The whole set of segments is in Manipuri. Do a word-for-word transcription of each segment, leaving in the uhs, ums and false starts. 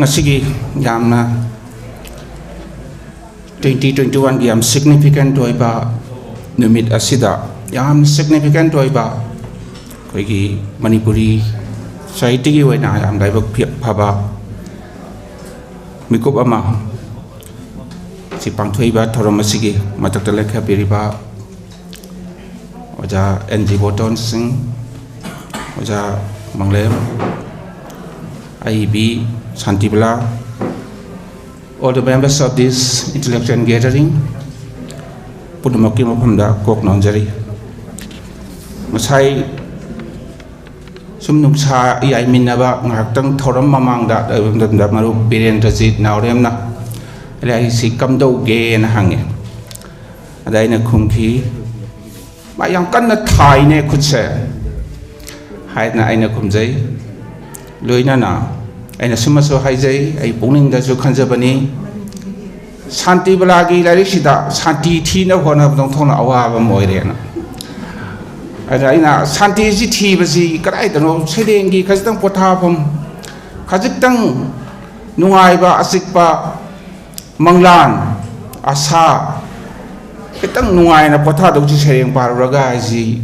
ꯉꯁꯤꯒꯤ ꯌꯥꯝꯅ twenty twenty-oneꯒꯤ ꯌꯥꯝ significant ꯑꯣꯏꯕ ꯅꯨꯃꯤꯠ ꯑꯁꯤꯗ, ꯌꯥꯝ significant ꯑꯣꯏꯕ ꯑꯩꯈꯣꯏꯒꯤ ꯃꯅꯤꯄꯨꯔꯤ societyꯒꯤ ꯑꯣꯏꯅ ꯌꯥꯝ ꯂꯥꯏꯕꯛ ꯐꯤ-, ꯐꯕ ꯃꯤꯀꯨꯞ ꯑꯃ ꯁꯤ ꯄꯥꯡꯊꯣꯛꯏꯕ ꯊꯧꯔꯝ ꯑꯁꯤꯒꯤ ꯃꯊꯛꯇ ꯂꯦꯞꯈꯠꯄꯤꯔꯤꯕ ꯑꯣꯖꯥ ꯑꯦꯟ ꯖꯤ ꯕꯣꯇꯣꯟ ꯁꯤꯡ, ꯑꯣꯖꯥ ꯃꯪꯂꯦꯝ, ꯑꯏꯕꯤ Shantibala, all the members of this intellectual gathering, ꯄꯨꯝꯅꯃꯛꯀꯤ ꯃꯐꯝꯗ ꯀꯣꯛ ꯅꯣꯟꯖꯔꯤ꯫ ꯉꯁꯥꯏ ꯁꯨꯝ ꯅꯨꯡꯁꯥ ꯌꯥꯏꯃꯤꯟꯅꯕ ꯉꯥꯏꯍꯥꯛꯇꯪ ꯊꯧꯔꯝ ꯃꯃꯥꯡꯗ ꯃꯔꯨꯞ ꯕꯤꯔꯦꯟꯗ꯭ꯔꯖꯤꯠ ꯅꯥꯎꯔꯦꯝꯅ ꯂꯥꯏꯔꯤꯛꯁꯤ ꯀꯝꯗꯧꯒꯦꯅ ꯍꯪꯉꯦ꯫ ꯑꯗ ꯑꯩꯅ ꯈꯨꯝꯈꯤ, "ꯃꯥ ꯌꯥꯝ ꯀꯟꯅ ꯊꯥꯏꯅꯦ ꯈꯨꯠꯁꯦ" ꯍꯥꯏꯗꯅ ꯑꯩꯅ ꯈꯨꯝꯖꯩ꯫ ꯂꯣꯏꯅꯅ ꯑꯩꯅ ꯁꯨꯝꯃꯁꯨ ꯍꯥꯏꯖꯩ, ꯑꯩ ꯄꯨꯛꯅꯤꯡꯗꯁꯨ ꯈꯟꯖꯕꯅꯤ, ꯁꯥꯟꯇꯤꯕꯂꯥꯒꯤ ꯂꯥꯏꯔꯤꯛꯁꯤꯗ ꯁꯥꯟꯇꯤ ꯊꯤꯅꯕ ꯍꯣꯠꯅꯕꯗ ꯑꯣꯟꯊꯣꯛꯅ ꯑꯋꯥꯕ ꯑꯃ ꯑꯣꯏꯔꯦꯅ꯫ ꯑꯗ ꯑꯩꯅ ꯁꯥꯟꯇꯤꯁꯤ ꯊꯤꯕꯁꯤ ꯀꯗꯥꯏꯗꯅꯣ, ꯁꯩꯔꯦꯡꯒꯤ ꯈꯖꯤꯛꯇꯪ ꯄꯣꯊꯥꯐꯝ, ꯈꯖꯤꯛꯇꯪ ꯅꯨꯡꯉꯥꯏꯕ, ꯑꯆꯤꯛꯄ ꯃꯪꯂꯥꯟ, ꯑꯁꯥ, ꯈꯤꯇꯪ ꯅꯨꯡꯉꯥꯏꯅ ꯄꯣꯊꯥꯗꯧꯁꯤ ꯁꯩꯔꯦꯡ ꯄꯥꯔꯨꯔꯒ ꯍꯥꯏꯁꯤ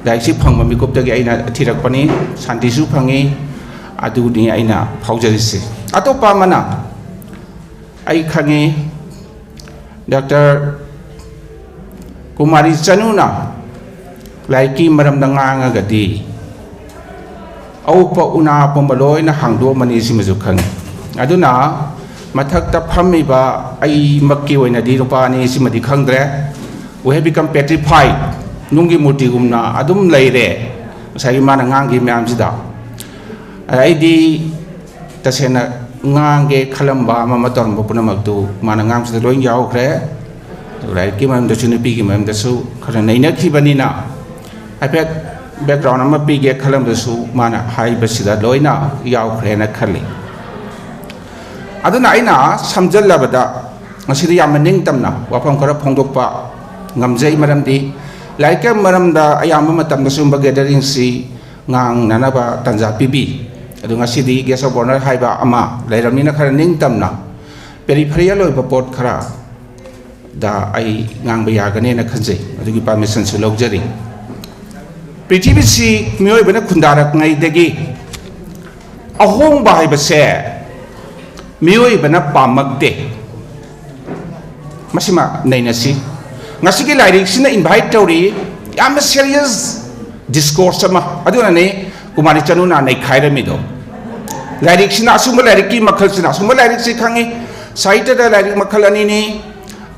ꯂꯥꯏꯔꯤꯛꯁꯤ ꯐꯪꯕ ꯃꯤꯀꯨꯞꯇꯒꯤ ꯑꯩꯅ ꯊꯤꯔꯛꯄꯅꯤ, ꯁꯥꯟꯇꯤꯁꯨ ꯐꯪꯉꯤ, ꯑꯗꯨꯅꯤ ꯑꯩꯅ ꯐꯥꯎꯖꯔꯤꯁꯤ꯫ ꯑꯇꯣꯞꯄ ꯑꯃꯅ, ꯑꯩ ꯈꯪꯉꯤ, ꯗꯥꯛꯇꯔ ꯀꯨꯃꯥꯔꯤ ꯆꯅꯨꯅ ꯂꯥꯏꯔꯤꯛꯀꯤ ꯃꯔꯝꯗ ꯉꯥꯡꯉꯒꯗꯤ ꯑꯎꯞꯄ ꯎꯅꯥ ꯄꯨꯝꯕ ꯂꯣꯏꯅ ꯍꯥꯡꯗꯣꯛꯑꯝꯃꯅꯤ, ꯁꯤꯃꯁꯨ ꯈꯪꯉꯤ꯫ ꯑꯗꯨꯅ ꯃꯊꯛꯇ ꯐꯝꯃꯤꯕ ꯑꯩꯃꯛꯀꯤ ꯑꯣꯏꯅꯗꯤ ꯂꯨꯄꯥ ꯑꯅꯤ ꯁꯤꯃꯗꯤ ꯈꯪꯗ꯭ꯔꯦ꯫ We have become petrified, ꯅꯨꯡꯒꯤ ꯃꯨꯔꯇꯤꯒꯨꯝꯅ ꯑꯗꯨꯝ ꯂꯩꯔꯦ, ꯉꯁꯥꯏꯒꯤ ꯃꯥꯅ ꯉꯥꯡꯈꯤꯕ ꯃꯌꯥꯝꯁꯤꯗ꯫ ꯑꯗ ꯑꯩꯗꯤ ꯇꯁꯦꯡꯅ ꯉꯥꯡꯒꯦ ꯈꯜꯂꯝꯕ ꯑꯃ ꯑꯃ ꯇꯧꯔꯝꯕ ꯄꯨꯝꯅꯃꯛꯇꯨ ꯃꯥꯅ ꯉꯥꯡꯕꯁꯤꯗ ꯂꯣꯏ ꯌꯥꯎꯈ꯭ꯔꯦ꯫ ꯑꯗꯨ ꯂꯥꯏꯔꯤꯛꯀꯤ ꯃꯔꯝꯗꯁꯨ, ꯅꯨꯄꯤꯒꯤ ꯃꯔꯝꯗꯁꯨ ꯈꯔ ꯅꯩꯅꯈꯤꯕꯅꯤꯅ, ꯍꯥꯏꯐꯦꯠ background ꯑꯃ ꯄꯤꯒꯦ ꯈꯜꯂꯝꯕꯗꯁꯨ ꯃꯥꯅ ꯍꯥꯏꯕꯁꯤꯗ ꯂꯣꯏꯅ ꯌꯥꯎꯈ꯭ꯔꯦꯅ ꯈꯜꯂꯤ꯫ ꯑꯗꯨꯅ ꯑꯩꯅ ꯁꯝꯖꯜꯂꯕꯗ, ꯉꯁꯤꯗꯤ ꯌꯥꯝꯅ ꯅꯤꯡꯇꯝꯅ ꯋꯥꯐꯝ ꯈꯔ ꯐꯣꯡꯗꯣꯛꯄ ꯉꯝꯖꯩ, ꯃꯔꯝꯗꯤ ꯂꯥꯏꯔꯤꯛꯀꯤ ꯃꯔꯝꯗ ꯑꯌꯥꯝꯕ ꯃꯇꯝꯗ ꯁꯤꯒꯨꯝꯕ gatheringꯁꯤ ꯉꯥꯡꯅꯅꯕ ꯇꯥꯟꯖꯥ ꯄꯤꯕꯤ꯫ ꯑꯗꯨ ꯉꯁꯤꯗꯤ guest of honour ꯍꯥꯏꯕ ꯑꯃ ꯂꯩꯔꯕꯅꯤꯅ ꯈꯔ ꯅꯤꯡꯇꯝꯅ peripheral ꯑꯣꯏꯕ ꯄꯣꯠ ꯈꯔꯗ ꯑꯩ ꯉꯥꯡꯕ ꯌꯥꯒꯅꯦꯅ ꯈꯟꯖꯩ꯫ ꯑꯗꯨꯒꯤ permissionꯁꯨ ꯂꯧꯖꯔꯤ꯫ ꯄ꯭ꯔꯤꯊꯤꯕꯤꯁꯤ ꯃꯤꯑꯣꯏꯕꯅ ꯈꯨꯟꯗꯥꯔꯛꯉꯩꯗꯒꯤ ꯑꯍꯣꯡꯕ ꯍꯥꯏꯕꯁꯦ ꯃꯤꯑꯣꯏꯕꯅ ꯄꯥꯝꯃꯛꯇꯦ꯫ ꯃꯁꯤꯃ ꯅꯩꯅꯁꯤ꯫ ꯉꯁꯤꯒꯤ ꯂꯥꯏꯔꯤꯛꯁꯤꯅ invite ꯇꯧꯔꯤ ꯌꯥꯝꯅ serious discourse ꯑꯃ꯫ ꯑꯗꯨꯅꯅꯦ ꯀꯨꯃꯥꯔꯤ ꯆꯅꯨꯅ ꯅꯩꯈꯥꯏꯔꯝꯃꯤꯗꯣ꯫ ꯂꯥꯏꯔꯤꯛꯁꯤꯅ, ꯑꯁꯨꯝꯕ ꯂꯥꯏꯔꯤꯛꯀꯤ ꯃꯈꯜꯁꯤꯅ, ꯑꯁꯨꯝꯕ ꯂꯥꯏꯔꯤꯛꯁꯤ ꯈꯪꯉꯤ, ꯁꯥꯍꯤꯇ꯭ꯌꯗ ꯂꯥꯏꯔꯤꯛ ꯃꯈꯜ ꯑꯅꯤꯅꯤ꯫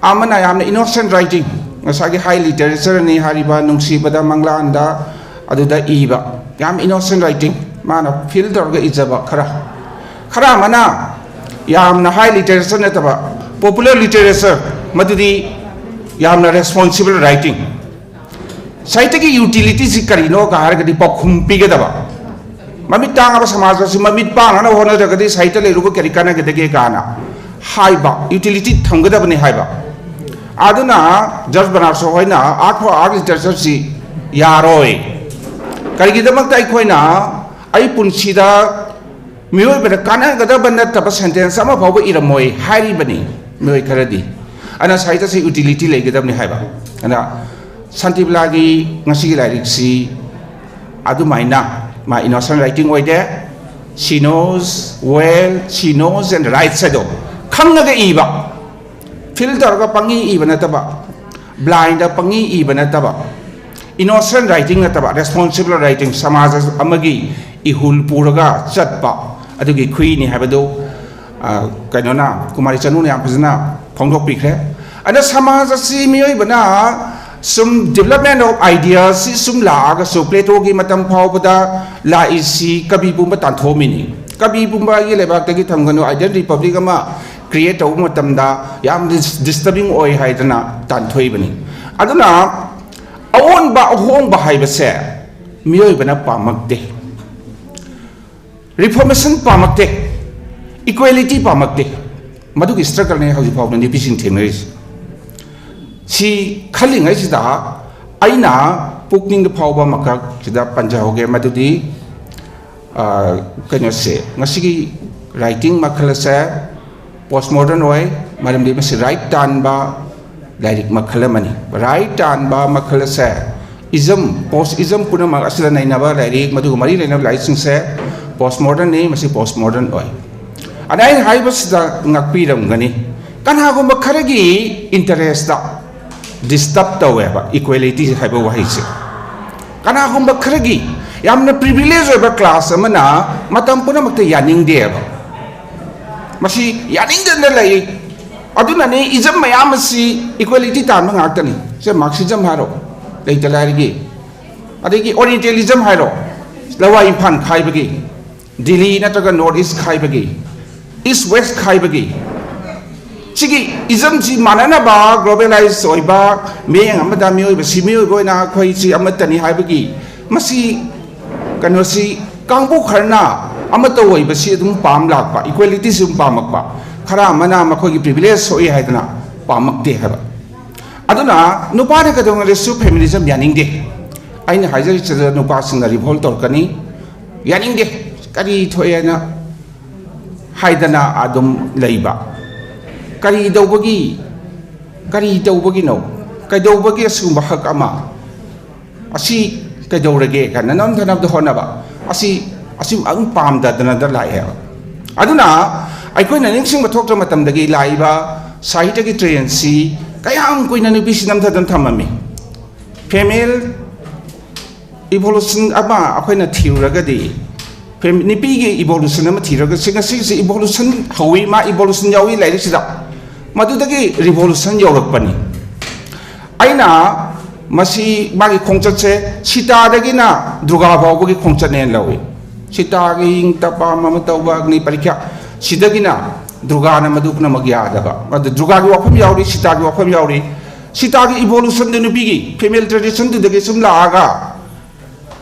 ꯑꯃꯅ ꯌꯥꯝꯅ innocent writing, ꯉꯁꯥꯏꯒꯤ high literature ꯅꯤ ꯍꯥꯏꯔꯤꯕ, ꯅꯨꯡꯁꯤꯕꯗ, ꯃꯪꯂꯥꯟꯗ, ꯑꯗꯨꯗ ꯏꯕ ꯌꯥꯝ innocent writing, ꯃꯥꯅ feel ꯇꯧꯔꯒ ꯏꯖꯕ ꯈꯔ꯫ ꯈꯔ ꯑꯃꯅ ꯌꯥꯝꯅ high literature ꯅꯠꯇꯕ, popular literature, ꯃꯗꯨꯗꯤ ꯌꯥꯝꯅ responsible writing꯫ ꯁꯥꯍꯤꯇ꯭ꯌꯒꯤ utilityꯁꯤ ꯀꯔꯤꯅꯣꯒ ꯍꯥꯏꯔꯒꯗꯤ ꯄꯥꯎꯈꯨꯝ ꯄꯤꯒꯗꯕ꯫ ꯃꯃꯤꯠ ꯇꯥꯡꯉꯕ ꯁꯃꯥꯖ ꯑꯁꯤ ꯃꯃꯤꯠ ꯄꯥꯡꯅꯅꯕ ꯍꯣꯠꯅꯗ꯭ꯔꯒꯗꯤ ꯁꯥꯍꯤꯇ꯭ꯌ ꯂꯩꯔꯨꯕ ꯀꯔꯤ ꯀꯥꯟꯅꯒꯗꯒꯦ ꯀꯥꯏꯅ ꯍꯥꯏꯕ, utility ꯊꯝꯒꯗꯕꯅꯤ ꯍꯥꯏꯕ꯫ ꯑꯗꯨꯅ George Bernard Shaw ꯍꯣꯏꯅ Art for Art Literature ꯁꯤ ꯌꯥꯔꯣꯏ꯫ ꯀꯔꯤꯒꯤꯗꯃꯛꯇ ꯑꯩꯈꯣꯏꯅ "ꯑꯩ ꯄꯨꯟꯁꯤꯗ ꯃꯤꯑꯣꯏꯕꯗ ꯀꯥꯟꯅꯒꯗꯕ ꯅꯠꯇꯕ sentence ꯑꯃ ꯐꯥꯎꯕ ꯏꯔꯝꯃꯣꯏ" ꯍꯥꯏꯔꯤꯕꯅꯤ ꯃꯤꯑꯣꯏ ꯈꯔꯗꯤ꯫ ꯑꯗꯨꯅ ꯁꯥꯍꯤꯇ꯭ꯌꯁꯤ utility ꯂꯩꯒꯗꯕꯅꯤ ꯍꯥꯏꯕ꯫ ꯑꯗꯨꯅ ꯁꯥꯟꯇꯤꯕꯂꯥꯒꯤ ꯉꯁꯤꯒꯤ ꯂꯥꯏꯔꯤꯛꯁꯤ ꯑꯗꯨꯃꯥꯏꯅ ꯃꯥ innocent writing ꯑꯣꯏꯗꯦ꯫ She knows well, she knows and writes ꯍꯥꯏꯗꯣ ꯈꯪꯉꯒ ꯏꯕ, feel ꯇꯧꯔꯒ ꯄꯪꯏ ꯏꯕ ꯅꯠꯇꯕ, blindꯗ ꯄꯪꯏ ꯏꯕ ꯅꯠꯇꯕ, innocent writing ꯅꯠꯇꯕ, responsible writing, ꯁꯃꯥꯖ ꯑꯃꯒꯤ ꯏꯍꯨꯜ ꯄꯨꯔꯒ ꯆꯠꯄ ꯑꯗꯨꯒꯤ ꯈꯨꯏꯅꯤ ꯍꯥꯏꯕꯗꯨ, ꯑ, ꯀꯩꯅꯣꯅ, ꯀꯨꯃꯥꯔꯤ ꯆꯅꯨꯅ ꯌꯥꯝ ꯐꯖꯅ ꯐꯣꯡꯗꯣꯛꯄꯤꯈ꯭ꯔꯦ꯫ ꯑꯗ ꯁꯃꯥꯖ ꯑꯁꯤ ꯃꯤꯑꯣꯏꯕꯅ ꯁꯨꯝ development of ideas ꯁꯤ ꯁꯨꯝ ꯂꯥꯛꯑꯒꯁꯨ, ꯄ꯭ꯂꯦꯇꯣꯒꯤ ꯃꯇꯝ ꯐꯥꯎꯕꯗ ꯂꯥꯛꯏꯁꯤ ꯀꯕꯤ ꯄꯨꯝꯕ ꯇꯥꯟꯊꯣꯛꯑꯝꯃꯤꯅꯤ꯫ ꯀꯕꯤ ꯄꯨꯝꯕ ꯑꯩꯒꯤ ꯂꯩꯕꯥꯛꯇꯒꯤ ꯊꯝꯒꯅꯨ, ideal republic ꯑꯃ create ꯇꯧꯕ ꯃꯇꯝꯗ ꯌꯥꯝ dis-, disturbing ꯑꯣꯏ ꯍꯥꯏꯗꯅ ꯇꯥꯟꯊꯣꯛꯏꯕꯅꯤ꯫ ꯑꯗꯨꯅ ꯑꯑꯣꯟꯕ ꯑꯍꯣꯡꯕ ꯍꯥꯏꯕꯁꯦ ꯃꯤꯑꯣꯏꯕꯅ ꯄꯥꯝꯃꯛꯇꯦ꯫ Reformation ꯄꯥꯝꯃꯛꯇꯦ, equality ꯄꯥꯝꯃꯛꯇꯦ꯫ ꯃꯗꯨꯒꯤ struggle ꯅꯦ ꯍꯧꯖꯤꯛ ꯐꯥꯎꯕꯗ ꯅꯨꯄꯤꯁꯤꯡ ꯊꯦꯡꯅꯔꯤꯁꯦ꯫ ꯁꯤ ꯈꯜꯂꯤꯉꯩꯁꯤꯗ ꯑꯩꯅ ꯄꯨꯛꯅꯤꯡꯗ ꯐꯥꯎꯕ ꯑꯃꯈꯛ ꯁꯤꯗ ꯄꯟꯖꯍꯧꯒꯦ, ꯃꯗꯨꯗꯤ ꯀꯩꯅꯣꯁꯦ, ꯉꯁꯤꯒꯤ ꯔꯥꯏꯇꯤꯡ ꯃꯈꯜ ꯑꯁꯦ ꯄꯣꯁ ꯃꯣꯗꯔꯟ ꯑꯣꯏ꯫ ꯃꯔꯝꯗꯤ ꯃꯁꯤ ꯔꯥꯏꯠ ꯇꯥꯟꯕ ꯂꯥꯏꯔꯤꯛ ꯃꯈꯜ ꯑꯃꯅꯤ꯫ ꯔꯥꯏꯠ ꯇꯥꯟꯕ ꯃꯈꯜ ꯑꯁꯦ ꯏꯖꯝ, ꯄꯣꯁ ꯏꯖꯝ ꯄꯨꯝꯅꯃꯛ ꯑꯁꯤꯗ ꯅꯩꯅꯕ ꯂꯥꯏꯔꯤꯛ, ꯃꯗꯨꯒ ꯃꯔꯤ ꯂꯩꯅꯕ ꯂꯥꯏꯔꯤꯛꯁꯤꯡꯁꯦ ꯄꯣꯁ ꯃꯣꯗꯔꯟꯅꯤ꯫ ꯃꯁꯤ ꯄꯣꯁ ꯃꯣꯗꯔꯟ ꯑꯣꯏ꯫ ꯑꯗ ꯑꯩꯅ ꯍꯥꯏꯕꯁꯤꯗ ꯉꯥꯛꯄꯤꯔꯝꯒꯅꯤ, ꯀꯅꯥꯒꯨꯝꯕ ꯈꯔꯒꯤ ꯏꯟꯇꯔꯦꯁꯇ ꯗꯤꯁꯇꯔꯕ ꯇꯧꯋꯦꯕ ꯏꯀ꯭ꯋꯦꯂꯤꯇꯤ ꯍꯥꯏꯕ ꯋꯥꯍꯩꯁꯦ꯫ ꯀꯅꯥꯒꯨꯝꯕ ꯈꯔꯒꯤ, ꯌꯥꯝꯅ ꯄ꯭ꯔꯤꯚꯤꯂꯦꯖ ꯑꯣꯏꯕ ꯀ꯭ꯂꯥꯁ ꯑꯃꯅ ꯃꯇꯝ ꯄꯨꯝꯅꯃꯛꯇ ꯌꯥꯅꯤꯡꯗꯦꯕ꯫ ꯃꯁꯤ ꯌꯥꯅꯤꯡꯗꯅ ꯂꯩ꯫ ꯑꯗꯨꯅꯅꯤ ꯏꯖꯝ ꯃꯌꯥꯝ ꯑꯁꯤ ꯏꯀ꯭ꯋꯦꯂꯤꯇꯤ ꯇꯥꯟꯕ ꯉꯥꯛꯇꯅꯤ꯫ ꯁꯦ ꯃꯥꯔꯛꯁꯤꯖꯝ ꯍꯥꯏꯔꯣ, ꯂꯩꯇ ꯂꯥꯏꯔꯒꯤ, ꯑꯗꯒꯤ ꯑꯣꯔꯤꯌꯦꯟꯇꯦꯂꯤꯖꯝ ꯍꯥꯏꯔꯣ, ꯂꯋꯥꯏ ꯏꯝꯐꯥꯜ ꯈꯥꯏꯕꯒꯤ, ꯗꯤꯜꯂꯤ ꯅꯠꯇ꯭ꯔꯒ ꯅꯣꯔꯠ ꯏꯁ ꯈꯥꯏꯕꯒꯤ, ꯏꯁ ꯋꯦꯁ ꯈꯥꯏꯕꯒꯤ, ꯁꯤꯒꯤ ꯏꯖꯝꯁꯤ ꯃꯥꯟꯅꯅꯕ, ꯒ꯭ꯂꯣꯕꯦꯂꯥꯏꯁ ꯑꯣꯏꯕ ꯃꯤꯠꯌꯦꯡ ꯑꯃꯗ ꯃꯤꯑꯣꯏꯕꯁꯤ ꯃꯤꯑꯣꯏꯕ ꯑꯣꯏꯅ ꯑꯩꯈꯣꯏꯁꯤ ꯑꯃꯠꯇꯅꯤ ꯍꯥꯏꯕꯒꯤ, ꯃꯁꯤ ꯀꯩꯅꯣꯁꯤ ꯀꯥꯡꯕꯨ ꯈꯔꯅ ꯑꯃꯠꯇ ꯑꯣꯏꯕꯁꯤ ꯑꯗꯨꯝ ꯄꯥꯝ ꯂꯥꯛꯄ, ꯏꯀ꯭ꯋꯦꯂꯤꯇꯤꯁꯤ ꯑꯗꯨꯝ ꯄꯥꯝꯃꯛꯄ, ꯈꯔ ꯑꯃꯅ ꯃꯈꯣꯏꯒꯤ ꯄ꯭ꯔꯤꯚꯤꯂꯦꯖ ꯊꯣꯛꯏ ꯍꯥꯏꯗꯅ ꯄꯥꯝꯃꯛꯇꯦ ꯍꯥꯏꯕ꯫ ꯑꯗꯨꯅ ꯅꯨꯄꯥꯅ ꯀꯩꯗꯧꯅꯔꯁꯨ ꯐꯦꯃꯤꯅꯤꯖꯝ ꯌꯥꯅꯤꯡꯗꯦ꯫ ꯑꯩꯅ ꯍꯥꯏꯖꯔꯤꯁꯤꯗ ꯅꯨꯄꯥꯁꯤꯡꯅ ꯔꯤꯚꯣꯜ ꯇꯧꯔꯛꯀꯅꯤ, ꯌꯥꯅꯤꯡꯗꯦ, ꯀꯔꯤ ꯊꯣꯛꯑꯦꯅ ꯍꯥꯏꯗꯅ ꯑꯗꯨꯝ ꯂꯩꯕ꯫ ꯀꯔꯤ ꯇꯧꯕꯒꯤ, ꯀꯔꯤ ꯇꯧꯕꯒꯤꯅꯣ? ꯀꯩꯗꯧꯕꯒꯤ ꯑꯁꯤꯒꯨꯝꯕ ꯍꯛ ꯑꯃ? ꯑꯁꯤ ꯀꯩꯗꯧꯔꯒꯦ ꯀꯥꯏꯅ ꯅꯝꯊꯅꯕꯗ ꯍꯣꯠꯅꯕ꯫ ꯑꯁꯤ, ꯑꯁꯤ ꯑꯗꯨꯝ ꯄꯥꯝꯗꯗꯅꯗ ꯂꯥꯛꯑꯦꯕ꯫ ꯑꯗꯨꯅ ꯑꯩꯈꯣꯏꯅ ꯅꯤꯡꯁꯤꯡꯕ ꯊꯣꯛꯇ꯭ꯔ ꯃꯇꯝꯗꯒꯤ ꯂꯥꯛꯏꯕ ꯁꯥꯍꯤꯇ꯭ꯌꯒꯤ ꯇ꯭ꯔꯦꯟꯁꯤ ꯀꯌꯥꯝ ꯀꯨꯏꯅ ꯅꯨꯄꯤꯁꯤ ꯅꯝꯊꯗꯅ ꯊꯝꯃꯝꯃꯤ꯫ ꯐꯦꯃꯦꯜ ꯏꯚꯣꯂꯨꯁꯟ ꯑꯃ ꯑꯩꯈꯣꯏꯅ ꯊꯤꯔꯨꯔꯒꯗꯤ, ꯐꯦꯝ-, ꯅꯨꯄꯤꯒꯤ ꯏꯚꯣꯂꯨꯁꯟ ꯑꯃ ꯊꯤꯔꯒ, ꯁꯤ ꯉꯁꯤꯁꯤ ꯏꯚꯣꯂꯨꯁꯟ ꯍꯧꯋꯤ, ꯃꯥ ꯏꯚꯣꯂꯨꯁꯟ ꯌꯥꯎꯏ ꯂꯥꯏꯔꯤꯛꯁꯤꯗ, ꯃꯗꯨꯗꯒꯤ ꯔꯤꯚꯣꯂꯨꯁꯟ ꯌꯧꯔꯛꯄꯅꯤ꯫ ꯑꯩꯅ ꯃꯁꯤ, ꯃꯥꯒꯤ ꯈꯣꯡꯆꯠꯁꯦ ꯁꯤꯇꯥꯗꯒꯤꯅ ꯗꯨꯔꯒꯥ ꯐꯥꯎꯕꯒꯤ ꯈꯣꯡꯆꯠꯅꯦꯅ ꯂꯧꯏ꯫ ꯁꯤꯇꯥꯒꯤ ꯏꯪ ꯇꯞꯄ ꯑꯃ ꯑꯃ ꯇꯧꯕ, ꯑꯒꯅꯤ ꯄꯔꯤꯈ꯭ꯌꯥ, ꯁꯤꯗꯒꯤꯅ ꯗꯨꯔꯒꯥꯅ ꯃꯗꯨ ꯄꯨꯝꯅꯃꯛ ꯌꯥꯗꯕ꯫ ꯑꯗꯨ ꯗꯨꯔꯒꯥꯒꯤ ꯋꯥꯐꯝ ꯌꯥꯎꯔꯤ, ꯁꯤꯇꯥꯒꯤ ꯋꯥꯐꯝ ꯌꯥꯎꯔꯤ꯫ ꯁꯤꯇꯥꯒꯤ ꯏꯚꯣꯂꯨꯁꯟꯗ ꯅꯨꯄꯤꯒꯤ ꯐꯤꯃꯦꯜ ꯇ꯭ꯔꯦꯗꯤꯁꯟꯗꯨꯗꯒꯤ ꯁꯨꯝ ꯂꯥꯛꯑꯒ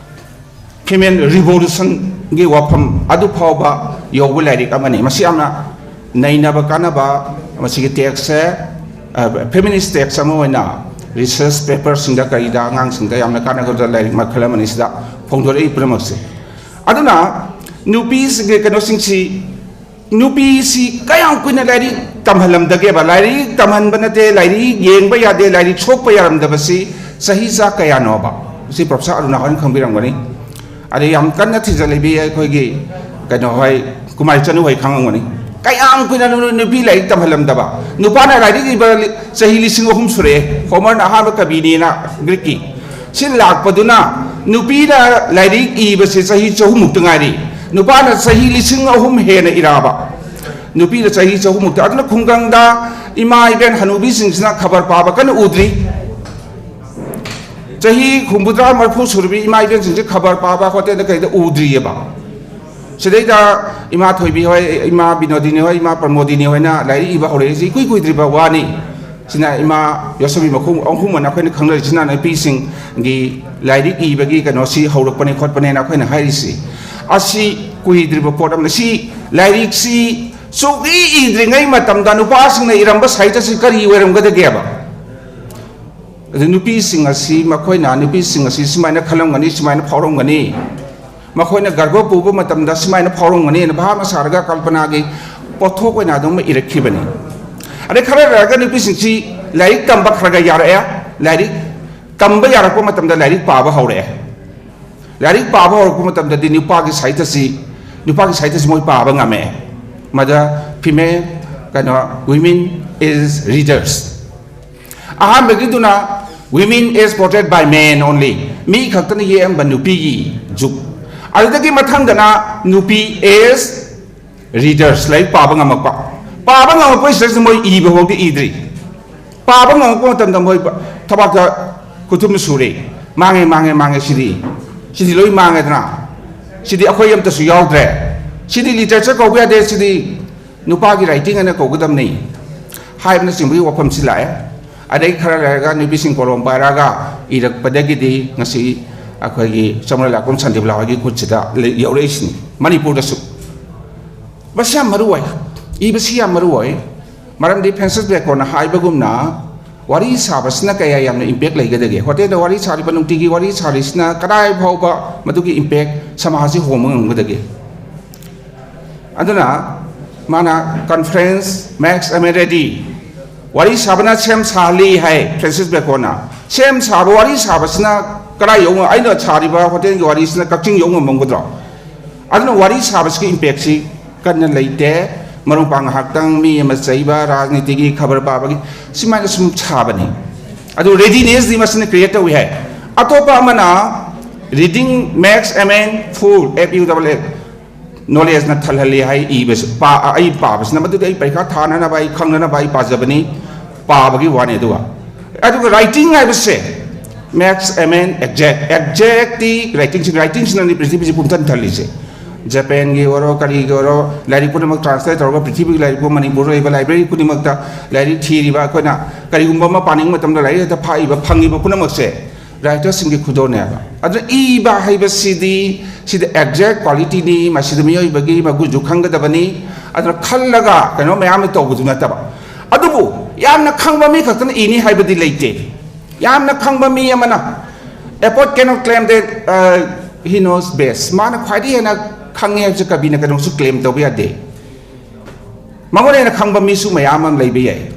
ꯐꯤꯃꯦꯜ ꯔꯤꯚꯣꯂꯨꯁꯟꯒꯤ ꯋꯥꯐꯝ ꯑꯗꯨ ꯐꯥꯎꯕ ꯌꯧꯕ ꯂꯥꯏꯔꯤꯛ ꯑꯃꯅꯤ꯫ ꯃꯁꯤ ꯌꯥꯝꯅ ꯅꯩꯅꯕ ꯀꯥꯟꯅꯕ, ꯃꯁꯤꯒꯤ ꯇꯦꯛꯁꯁꯦ, ꯑ, ꯐꯦꯃꯤꯅꯤꯁ ꯇꯦꯛꯁ ꯑꯃ ꯑꯣꯏꯅ ꯔꯤꯁꯔꯁ ꯄꯦꯄꯔꯁꯤꯡꯗ ꯀꯔꯤꯗ ꯑꯉꯥꯡꯁꯤꯡꯗ ꯌꯥꯝꯅ ꯀꯥꯟꯅꯒꯗꯕ ꯂꯥꯏꯔꯤꯛ ꯃꯈꯜ ꯑꯃꯅꯤ꯫ ꯁꯤꯗ ꯐꯣꯡꯗꯣꯔꯛꯏ ꯄꯨꯝꯅꯃꯛꯁꯦ꯫ ꯑꯗꯨꯅ ꯅꯨꯄꯤꯁꯤꯡꯒꯤ ꯀꯩꯅꯣꯁꯤꯡꯁꯤ, ꯅꯨꯄꯤꯁꯤ ꯀꯌꯥꯝ ꯀꯨꯏꯅ ꯂꯥꯏꯔꯤꯛ ꯇꯝꯍꯜꯂꯝꯗꯒꯦꯕ? ꯂꯥꯏꯔꯤꯛ ꯇꯝꯍꯟꯕ ꯅꯠꯇꯦ, ꯂꯥꯏꯔꯤꯛ ꯌꯦꯡꯕ ꯌꯥꯗꯦ, ꯂꯥꯏꯔꯤꯛ ꯁꯣꯛꯄ ꯌꯥꯔꯝꯗꯕꯁꯤ ꯆꯍꯤ ꯆꯥ ꯀꯌꯥꯅꯣꯕ? ꯁꯤ ꯄ꯭ꯔꯣꯐꯦꯁꯔ ꯑꯔꯨꯅꯥ ꯍꯣꯏꯅ ꯈꯪꯕꯤꯔꯝꯒꯅꯤ꯫ ꯑꯗꯩ ꯌꯥꯝ ꯀꯟꯅ ꯊꯤꯖꯜꯂꯤꯕꯤ ꯑꯩꯈꯣꯏꯒꯤ ꯀꯩꯅꯣ ꯍꯣꯏ, ꯀꯨꯃꯥꯔꯤ ꯆꯅꯨ ꯍꯣꯏ ꯈꯪꯉꯝꯒꯅꯤ꯫ ꯀꯌꯥꯝ ꯀꯨꯏꯅ ꯅꯨ-, ꯅꯨꯄꯤ ꯂꯥꯏꯔꯤꯛ ꯇꯝꯍꯜꯂꯝꯗꯕ? ꯅꯨꯄꯥꯅ ꯂꯥꯏꯔꯤꯛ ꯏꯕ ꯆꯍꯤ ꯂꯤꯁꯤꯡ ꯑꯍꯨꯝ ꯁꯨꯔꯛꯑꯦ꯫ ꯍꯣꯃꯔꯅ ꯑꯍꯥꯟꯕ ꯀꯕꯤꯅꯦꯅ ꯒ꯭ꯔꯤꯛꯀꯤ꯫ ꯁꯤ ꯂꯥꯛꯄꯗꯨꯅ ꯅꯨꯄꯤꯅ ꯂꯥꯏꯔꯤꯛ ꯏꯕꯁꯦ ꯆꯍꯤ ꯆꯍꯨꯝꯃꯨꯛꯇ ꯉꯥꯏꯔꯤ꯫ ꯅꯨꯄꯥꯅ ꯆꯍꯤ ꯂꯤꯁꯤꯡ ꯑꯍꯨꯝ ꯍꯦꯟꯅ ꯏꯔꯛꯑꯕ꯫ ꯅꯨꯄꯤꯅ ꯆꯍꯤ ꯆꯍꯨꯝꯃꯨꯛꯇ꯫ ꯑꯗꯨꯅ ꯈꯨꯡꯒꯪꯗ ꯏꯃꯥ ꯏꯕꯦꯟ ꯍꯅꯨꯕꯤꯁꯤꯡꯁꯤꯅ ꯈꯕꯔ ꯄꯥꯕ ꯀꯟꯅ ꯎꯗ꯭ꯔꯤ꯫ ꯆꯍꯤ ꯍꯨꯝꯐꯨꯇꯔꯥ ꯃꯔꯤꯐꯨ ꯁꯨꯔꯕꯤ ꯏꯃꯥ ꯏꯕꯦꯟꯁꯤꯡꯁꯦ ꯈꯕꯔ ꯄꯥꯕ ꯍꯣꯇꯦꯜꯗ ꯀꯩꯗ ꯎꯗ꯭ꯔꯤꯑꯕ꯫ ꯁꯤꯗꯩꯗ ꯏꯃꯥ ꯊꯣꯏꯕꯤ ꯍꯣꯏ, ꯏꯃꯥ ꯕꯤꯅꯣꯗꯤꯅꯤ ꯍꯣꯏ, ꯏꯃꯥ ꯄ꯭ꯔꯃꯣꯗꯤꯅꯤ ꯍꯣꯏꯅ ꯂꯥꯏꯔꯤꯛ ꯏꯕ ꯍꯧꯔꯛꯏꯁꯤ ꯏꯀꯨꯏ ꯀꯨꯏꯗ꯭ꯔꯤꯕ ꯋꯥꯅꯤ꯫ ꯁꯤꯅ ꯏꯃꯥ ꯌꯣꯁꯕꯤ ꯃꯈꯨ-, ꯑꯍꯨꯝ ꯑꯅ ꯑꯩꯈꯣꯏꯅ ꯈꯪꯅꯔꯤꯁꯤꯅ ꯅꯨꯄꯤꯁꯤꯡꯒꯤ ꯂꯥꯏꯔꯤꯛ ꯏꯕꯒꯤ ꯀꯩꯅꯣꯁꯤ ꯍꯧꯔꯛꯄꯅꯤ ꯈꯣꯠꯄꯅꯦꯅ ꯑꯩꯈꯣꯏꯅ ꯍꯥꯏꯔꯤꯁꯤ꯫ ꯑꯁꯤ ꯀꯨꯏꯗ꯭ꯔꯤꯕ ꯄꯣꯠ ꯑꯃꯅꯤ꯫ ꯁꯤ ꯂꯥꯏꯔꯤꯛꯁꯤ ꯁꯨꯛꯏ ꯏꯗ꯭ꯔꯤꯉꯩ ꯃꯇꯝꯗ ꯅꯨꯄꯥꯁꯤꯡꯅ ꯏꯔꯝꯕ ꯁꯥꯍꯤꯇ꯭ꯌꯁꯤ ꯀꯔꯤ ꯑꯣꯏꯔꯝꯒꯗꯒꯦꯕ? ꯑꯗꯨ ꯅꯨꯄꯤꯁꯤꯡ ꯑꯁꯤ, ꯃꯈꯣꯏꯅ, ꯅꯨꯄꯤꯁꯤꯡ ꯑꯁꯤ ꯁꯨꯃꯥꯏꯅ ꯈꯜꯂꯝꯒꯅꯤ, ꯁꯨꯃꯥꯏꯅ ꯐꯥꯎꯔꯝꯒꯅꯤ, ꯃꯈꯣꯏꯅ ꯒꯔꯚ ꯄꯨꯕ ꯃꯇꯝꯗ ꯁꯨꯃꯥꯏꯅ ꯐꯥꯎꯔꯝꯒꯅꯤꯅ ꯚꯥꯕꯅ ꯁꯥꯔꯒ ꯀꯜꯄꯅꯥꯒꯤ ꯄꯣꯠꯊꯣꯛ ꯑꯣꯏꯅ ꯑꯗꯨꯝ ꯏꯔꯛꯈꯤꯕꯅꯤ꯫ ꯑꯗꯩ ꯈꯔ ꯂꯩꯔꯒ ꯅꯨꯄꯤꯁꯤꯡꯁꯤ ꯂꯥꯏꯔꯤꯛ ꯇꯝꯕ ꯈꯔ ꯈꯔ ꯌꯥꯔꯛꯑꯦ꯫ ꯂꯥꯏꯔꯤꯛ ꯇꯝꯕ ꯌꯥꯔꯛꯄ ꯃꯇꯝꯗ ꯂꯥꯏꯔꯤꯛ ꯄꯥꯕ ꯍꯧꯔꯛꯑꯦ꯫ ꯂꯥꯏꯔꯤꯛ ꯄꯥꯕ ꯍꯧꯔꯛꯄ ꯃꯇꯝꯗꯗꯤ ꯅꯨꯄꯥꯒꯤ ꯁꯥꯍꯤꯇ꯭ꯌꯁꯤ, ꯅꯨꯄꯥꯒꯤ ꯁꯥꯍꯤꯇ꯭ꯌꯁꯤ ꯃꯣꯏ ꯄꯥꯕ ꯉꯝꯃꯦ꯫ ꯃꯗ female, ꯀꯩꯅꯣ, women is readers꯫ ꯑꯍꯥꯟꯕꯒꯤꯗꯨꯅ women is portrayed by men only, ꯃꯤ ꯈꯛꯇꯅ ꯌꯦꯛꯑꯝꯕ ꯅꯨꯄꯤꯒꯤ ꯖꯨꯛ꯫ ꯑꯗꯨꯗꯒꯤ ꯃꯊꯪꯗꯅ ꯅꯨꯄꯤ is readers, ꯂꯥꯏꯔꯤꯛ ꯄꯥꯕ ꯉꯝꯃꯛꯄ꯫ ꯄꯥꯕ ꯉꯝꯃꯛꯄꯁꯤꯗꯁꯨ ꯃꯣꯏ ꯏꯕ ꯐꯥꯎꯗꯤ ꯏꯗ꯭ꯔꯤ꯫ ꯄꯥꯕ ꯉꯝꯃꯛꯄ ꯃꯇꯝꯗ ꯃꯣꯏ ꯊꯕꯥꯛꯇ ꯈꯨꯊꯨꯝꯅ ꯁꯨꯔꯦ꯫ ꯃꯥꯡꯉꯦ, ꯃꯥꯡꯉꯦ, ꯃꯥꯡꯉꯦ ꯁꯤꯗꯤ꯫ ꯁꯤꯗꯤ ꯂꯣꯏ ꯃꯥꯡꯉꯦꯗꯅ꯫ ꯁꯤꯗꯤ ꯑꯩꯈꯣꯏ ꯑꯝꯇꯁꯨ ꯌꯥꯎꯗ꯭ꯔꯦ꯫ ꯁꯤꯗꯤ literature ꯀꯧꯕ ꯌꯥꯗꯦ, ꯁꯤꯗꯤ ꯅꯨꯄꯥꯒꯤ writing ꯍꯥꯏꯅ ꯀꯧꯒꯗꯕꯅꯤ ꯍꯥꯏꯕꯅꯆꯤꯡꯕꯒꯤ ꯋꯥꯐꯝꯁꯤ ꯂꯥꯛꯑꯦ꯫ ꯑꯗꯩ ꯈꯔ ꯂꯩꯔꯒ ꯅꯨꯄꯤꯁꯤꯡ ꯀꯣꯂꯣꯝ ꯄꯥꯏꯔꯛꯑꯒ ꯏꯔꯛꯄꯗꯒꯤꯗꯤ ꯉꯁꯤ ꯑꯩꯈꯣꯏꯒꯤ ꯆꯃꯔ ꯂꯥꯛꯄꯝ ꯁꯥꯟꯇꯤꯕꯂꯥ ꯍꯣꯏꯒꯤ ꯈꯨꯠꯁꯤꯗ ꯂꯩ-, ꯌꯧꯔꯛꯏꯁꯤꯅꯤ꯫ ꯃꯅꯤꯄꯨꯔꯗꯁꯨ꯫ ꯃꯁꯤ ꯌꯥꯝ ꯃꯔꯨ ꯑꯣꯏ꯫ ꯏꯕꯁꯤ ꯌꯥꯝ ꯃꯔꯨ ꯑꯣꯏ꯫ ꯃꯔꯝꯗꯤ ꯐ꯭ꯔꯦꯟꯁꯤꯁ ꯕꯦꯀꯣꯟꯅ ꯍꯥꯏꯕꯒꯨꯝꯅ ꯋꯥꯔꯤ ꯁꯥꯕꯁꯤꯅ ꯀꯌꯥ ꯌꯥꯝꯅ ꯏꯝꯄꯦꯛ ꯂꯩꯒꯗꯒꯦ? ꯍꯣꯇꯦꯜꯗ ꯋꯥꯔꯤ ꯁꯥꯔꯤꯕ, ꯅꯨꯡꯇꯤꯒꯤ ꯋꯥꯔꯤ ꯁꯥꯔꯤꯁꯤꯅ ꯀꯗꯥꯏ ꯐꯥꯎꯕ ꯃꯗꯨꯒꯤ ꯏꯝꯄꯦꯛ ꯁꯃꯥꯖꯁꯤ ꯍꯣꯡꯕ ꯉꯝꯒꯗꯒꯦ? ꯑꯗꯨꯅ ꯃꯥꯅ ꯀꯟꯐ꯭ꯔꯦꯟꯁ ꯃꯦꯛꯁ ꯑꯦꯃꯦꯟ ꯔꯦꯗꯤ, ꯋꯥꯔꯤ ꯁꯥꯕꯅ ꯁꯦꯝ ꯁꯥꯍꯜꯂꯤ ꯍꯥꯏ ꯐ꯭ꯔꯦꯟꯁꯤꯁ ꯕꯦꯀꯣꯟꯅ꯫ ꯁꯦꯝ ꯁꯥꯕ, ꯋꯥꯔꯤ ꯁꯥꯕꯁꯤꯅ ꯀꯗꯥꯏ ꯌꯧꯅ, ꯑꯩꯅ ꯁꯥꯔꯤꯕ ꯍꯣꯇꯦꯜꯒꯤ ꯋꯥꯔꯤꯁꯤꯅ ꯀꯛꯆꯤꯡ ꯌꯧ ꯉꯝꯃꯝꯒꯗ꯭ꯔꯣ? ꯑꯗꯨꯅ ꯋꯥꯔꯤ ꯁꯥꯕꯁꯤꯒꯤ ꯏꯝꯄꯦꯛꯁꯤ ꯀꯟꯅ ꯂꯩꯇꯦ꯫ ꯃꯔꯨꯞ ꯃꯄꯥꯡ ꯉꯥꯏꯍꯥꯛꯇꯪ ꯃꯤ ꯑꯃ ꯆꯩꯕ, ꯔꯥꯖꯅꯤꯇꯤꯒꯤ ꯈꯕꯔ ꯄꯥꯕꯒꯤ, ꯁꯨꯃꯥꯏꯅ ꯁꯨꯝ ꯁꯥꯕꯅꯤ꯫ ꯑꯗꯨ ꯔꯦꯗꯤꯅꯦꯁꯇꯤ ꯃꯁꯤꯅ ꯀ꯭ꯔꯤꯌꯦꯠ ꯇꯧꯏ ꯍꯥꯏ꯫ ꯑꯇꯣꯞꯄ ꯑꯃꯅ reading makes a man fool, F U double L, ꯅꯣꯂꯦꯖꯅ ꯊꯜꯍꯜꯂꯤ ꯍꯥꯏ꯫ ꯏꯕꯁꯤ, ꯄꯥ-, ꯑꯩ ꯄꯥꯕꯁꯤꯅ, ꯃꯗꯨꯗꯤ ꯑꯩ ꯄꯔꯤꯈꯥ ꯊꯥꯅꯅꯕ, ꯑꯩ ꯈꯪꯅꯅꯕ ꯑꯩ ꯄꯥꯖꯕꯅꯤ, ꯄꯥꯕꯒꯤ ꯋꯥꯅꯤ꯫ ꯑꯗꯨꯒ, ꯑꯗꯨꯒ writing ꯍꯥꯏꯕꯁꯦ makes a man exact, exactꯇꯤ writingꯁꯤ, writingꯁꯤꯅꯅꯤ ꯄ꯭ꯔꯤꯊꯤꯕꯤꯁꯤ ꯄꯨꯝꯊꯟ ꯊꯜꯂꯤꯁꯦ꯫ ꯖꯄꯥꯟꯒꯤ ꯑꯣꯏꯔꯣ, ꯀꯔꯤꯒꯤ ꯑꯣꯏꯔꯣ, ꯂꯥꯏꯔꯤꯛ ꯄꯨꯝꯅꯃꯛ translate ꯇꯧꯔꯒ ꯄ꯭ꯔꯤꯊꯤꯕꯤꯒꯤ ꯂꯥꯏꯔꯤꯛ ꯄꯨꯝ-, ꯃꯅꯤꯄꯨꯔꯗ ꯂꯩꯕ library ꯈꯨꯗꯤꯡꯃꯛꯇ ꯂꯥꯏꯔꯤꯛ ꯊꯤꯔꯤꯕ ꯑꯩꯈꯣꯏꯅ ꯀꯔꯤꯒꯨꯝꯕ ꯑꯃ ꯄꯥꯅꯤꯡꯕ ꯃꯇꯝꯗ ꯂꯥꯏꯔꯤꯛ ꯍꯦꯛꯇ ꯐꯥꯛꯏꯕ, ꯐꯪꯉꯤꯕ ꯄꯨꯝꯅꯃꯛꯁꯦ writerꯁꯤꯡꯒꯤ ꯈꯨꯗꯣꯜꯅꯦꯕ꯫ ꯑꯗꯨꯅ ꯏꯕ ꯍꯥꯏꯕꯁꯤꯗꯤ ꯁꯤꯗ exact qualityꯅꯤ, ꯃꯁꯤꯗ ꯃꯤꯑꯣꯏꯕꯒꯤ ꯃꯒꯨꯟꯁꯨ ꯈꯪꯒꯗꯕꯅꯤ꯫ ꯑꯗꯨꯅ ꯈꯜꯂꯒ ꯀꯩꯅꯣ ꯃꯌꯥꯝ ꯑꯃ ꯇꯧꯕꯗꯨ ꯅꯠꯇꯕ꯫ ꯑꯗꯨꯕꯨ ꯌꯥꯝꯅ ꯈꯪꯕ ꯃꯤ ꯈꯛꯇꯅ ꯏꯅꯤ ꯍꯥꯏꯕꯗꯤ ꯂꯩꯇꯦ꯫ ꯌꯥꯝꯅ ꯈꯪꯕ ꯃꯤ ꯑꯃꯅ, a poet cannot claim that, uh, he knows best, ꯃꯥꯅ ꯈ꯭ꯋꯥꯏꯗꯒꯤ ꯍꯦꯟꯅ ꯈꯪꯉꯦ ꯍꯥꯏꯕꯁꯦ ꯀꯕꯤꯅ ꯀꯩꯗꯧꯁꯨ claim ꯇꯧꯕ ꯌꯥꯗꯦ꯫ ꯃꯉꯣꯟꯗ ꯍꯦꯟꯅ ꯈꯪꯕ ꯃꯤꯁꯨ ꯃꯌꯥꯝ ꯑꯃ ꯂꯩꯕ ꯌꯥꯏ,